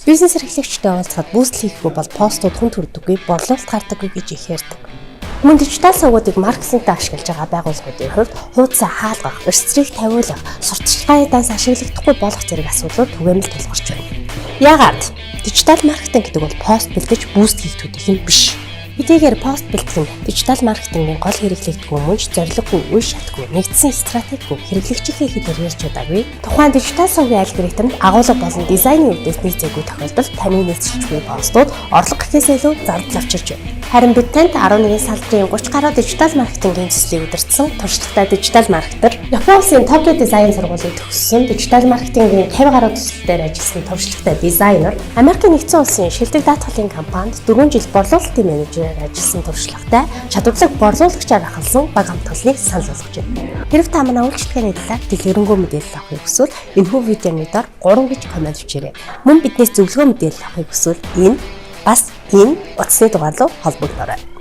Бизнес эрхлэгчтэй уулзахад boost хийхгүй бол постууд хүн төрдөггүй, борлуулалт гардаггүй гэж их ярьдаг. Мөн дижитал сувгуудыг маркетингт ашиглаж байгаа байгууллагуудын хувьд хуудасаа хаалгах, эрс зэрэг тавиулах, сурталчилгааны данс ашиглагдахгүй болох зэрэг асуудлууд түгээмэл тулгарч байна. Яагаад? Дижитал маркетинг гэдэг бол пост бэлдэж boost хийх төдий юм биш. Хэдийгээр пост бэлтгэх нь дижитал маркетингийн гол хэрэглэгдэхүүн мөн ч зорилгогүй, үе шатгүй, нэгдсэн стратеггүй хэрэглэгчийнхээ хэлээр ярьж чадаагүй. Тухайн дижитал сувгийн алгоритмд агуулга болон дизайны үүднээс нийцээгүй тохиолдолд таны нийцэлж буй постууд орлого гэхээс илүү зардал авчирч байна. Харин бид танд 11 салбарын 30 гаруй дижитал маркетингийн төслийг удирдсан туршлагатай дижитал маркетер, Япон улсын Токио дизайн сургуулийг төгссөн, дижитал маркетингийн 50 гаруй төсөл дээр ажилласан туршлагатай дизайнер, Америкийн нэгдсэн улсын шилдэг даатгалын компанид 4 жил борлуулалтын менежерээр ажилласан туршлагатай, чадварлаг борлуулагчаар ахалсан баг хамтгалныг санал болгож байна. Хэрэв та манай үйлчилгээний талаар дэлгэрэнгүй мэдээлэл авахыг хүсвэл энэхүү видеоны доор 3 гэж comment бичээрэй. Мөн биднээс зөвлөгөө мэдээлэл авахыг хүсвэл энэ бас энэ утасны дугаар руу холбогдоорой.